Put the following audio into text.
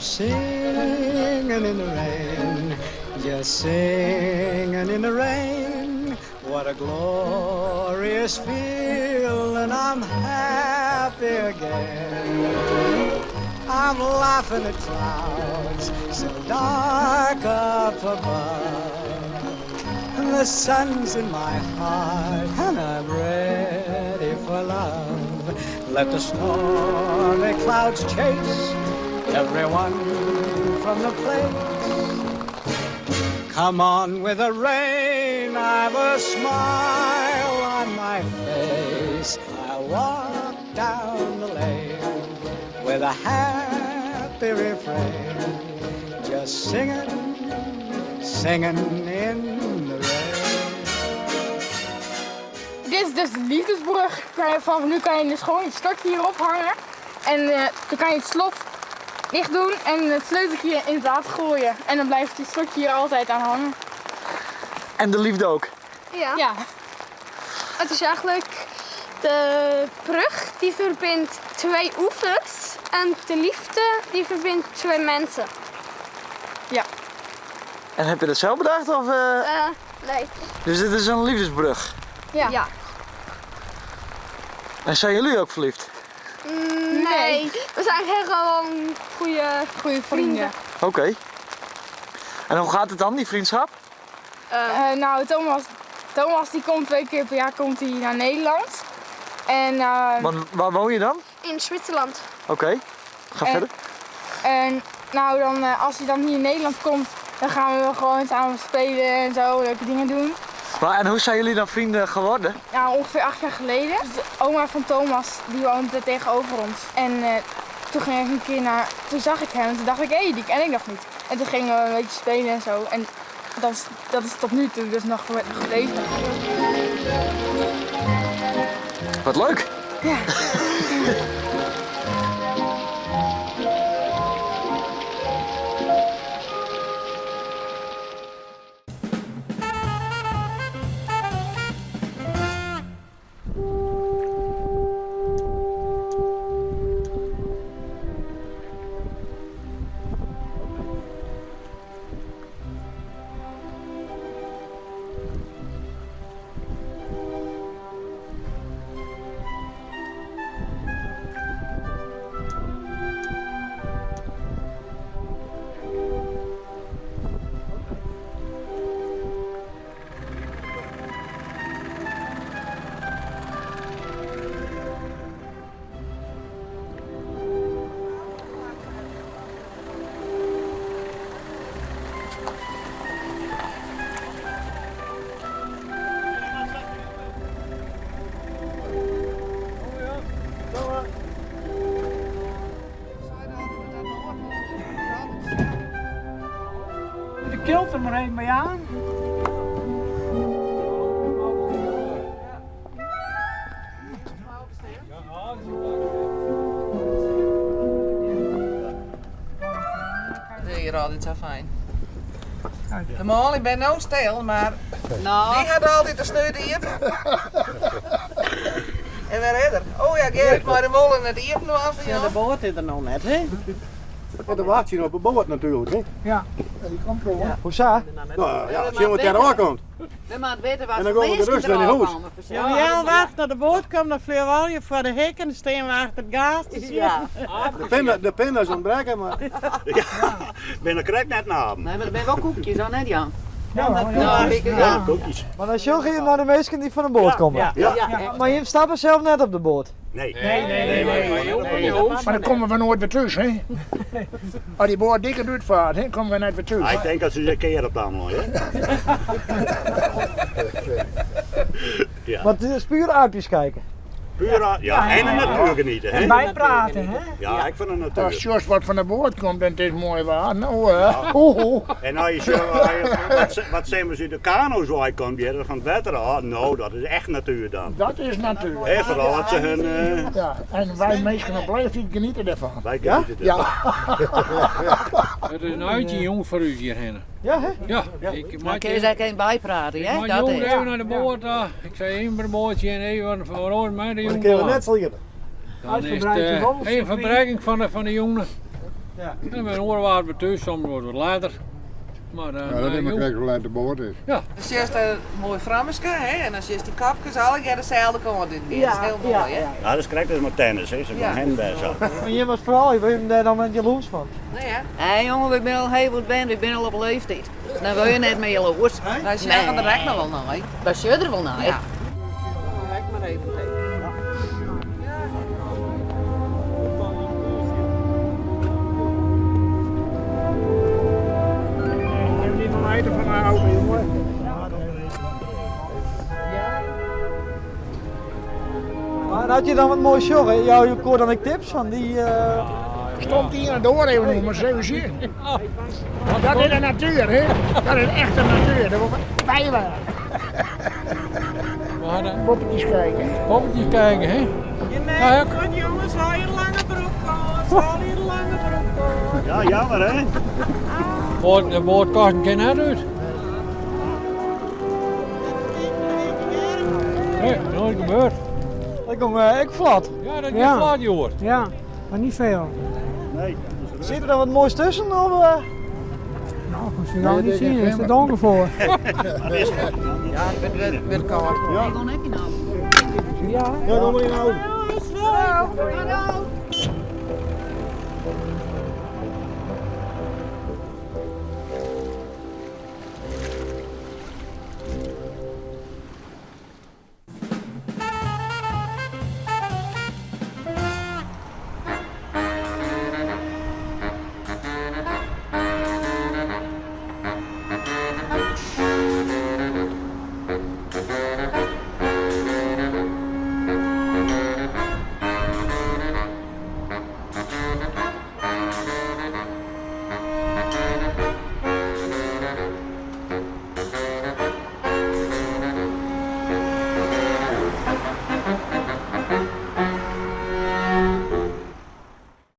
singing in the rain, just singing in the rain. What a glorious feeling, I'm happy again. I'm laughing at clouds so dark up above. The sun's in my heart and I'm ready for love. Let the stormy clouds chase everyone from the place. Come on with the rain, I've a smile on my face. I'll walk down the lane with a happy refrain. Just singing, singing in the rain. Dit is dus de liefdesbrug. Vanaf nu kan je dus gewoon het slotje hierop hangen. En uh, dan kan je het slot dicht doen en het sleuteltje in het water gooien. En dan blijft het slotje hier altijd aan hangen. En de liefde ook? Ja. Ja. Het is eigenlijk de brug die verbindt twee oevers en de liefde die verbindt twee mensen. Ja. En heb je dat zelf bedacht? Of, uh... Uh, nee. Dus dit is een liefdesbrug? Ja. ja. En zijn jullie ook verliefd? Mm, nee. We zijn gewoon goede, goede vrienden. Oké. Okay. En hoe gaat het dan, die vriendschap? Uh, nou, Thomas, Thomas die komt twee keer per jaar komt hij naar Nederland. En, uh, Want waar woon je dan? In Zwitserland. Oké, okay. ga en, verder. En nou, dan, als hij dan hier in Nederland komt, dan gaan we gewoon samen spelen en zo, leuke dingen doen. Maar, en hoe zijn jullie dan vrienden geworden? Nou, ongeveer acht jaar geleden. Dus de oma van Thomas, die woonde tegenover ons. En uh, toen ging ik een keer naar, toen zag ik hem en toen dacht ik, hé, hey, die ken ik nog niet. En toen gingen we een beetje spelen en zo. En dat is, dat is tot nu toe dus nog gebleven. Wat leuk! Ja. De kilt er maar even mee aan. Dat is hier altijd zo fijn. De man, ik ben nou stil, maar Nou. die had altijd de sneeuw hier. En waar is er? Oh ja, Gerrit, maar de molen het eten nog af. Ja, de boot is er nog net, hè? Want dan wacht je op een boot natuurlijk, hè? Ja, die komt wel. Hoe zo? Nou ja, als je wat daar aankomt. We moeten weten wat En dan voor komen we de mensen rust in er huis. komen. Ja, Jan wacht naar de boot komt, dan vliegen we al je voor de hek en de steen we achter het gas te zien. Ja. De, pinda, de pinda's ontbreken, maar... Ja, ben ik correct net naar. Nee, maar er zijn wel koekjes aan, hè Jan? Ja, ja. Nou, ik Ja, koekjes. Maar dan zorg je naar de mensen die van de boot komen. Ja. Ja. Maar je stapt zelf net op de boot. Nee. Nee, nee, nee. nee, Maar dan komen we nooit weer thuis, hè? Als die boot dikker uitvaart, hè, komen we net weer thuis. Ik denk dat ze een keer op de hè? Ja. Want het is puur aapjes kijken. Puur, ja, en de natuur genieten, hè? En bijpraten, hè? Ja, ik vind de natuur. Als Jos wat van de boord komt en het is mooi waar, nou, uh, ho, ho. En als je zo, wat, wat zijn we de kano's waar komt, die van het water af, nou, dat is echt natuur dan. Dat is natuur. He, vooral dat ze hun... Uh... Ja, en wij mensen op leeftijd genieten ervan. Wij genieten ja? ervan. Ja. Het is een uitje jong voor u hierheen. Ja, hè? Ja. Ik Maar kun je daar geen bijpraten, hè? Ik Dat jong is. even naar de boot. Uh, ik zei even bij de bootje en even voor mij de jongen. Dan kunnen we net sliepen. Dan is het uh, een verbreiking van de, van de jongen. Ja. En mijn oren waren we thuis, soms wordt het wat later. Maar, Ja, dat is maar kijk hoe laat de boot is. Ja. Dan zie je een mooi frammeske, hè? En dan zie je die kapjes alle dezelfde kant in. Dat is heel mooi, hè? Ja, dat is correct, dat is maar tennis, hè. Ze gaan hen bij zo. Maar je was vooral, je bent daar dan met jaloers van. Nee, hè? Hé jongen, ik ben al heel wat ben, ik ben al op leeftijd. Dan wil je net meer jaloers. Wij zeggen er echt nog wel naar, hè? Wij zullen er wel naar. Ja. Rek maar even tegen. Neem die nog eten van mijn auto, jongen. Maar had je dan wat mooi sjoggen? Ja, je hoort dan ik tips van die... Stond hier en door even nog maar eens even zien. Dat is de natuur, hè? Dat is echt de natuur. Daar moeten we bij waren. Poppetjes kijken. Poppetjes kijken, hè? Nee, goed jongens, haal je lange broek aan, haal je lange broek aan. Ja, jammer hè? De boot kost geen net uit. Nee, nooit gebeurd. Dat ging ik vlot. Ja, dat ging vlot, joh. Ja, maar niet veel. Nee. Zit er dan wat moois tussen? Of, eh? Nou, dat moet je nou niet zien, daar is het donker voor. Ja, het werd koud. Ja. Ik nou. Ja, Ja, doe maar in de auto. Hallo.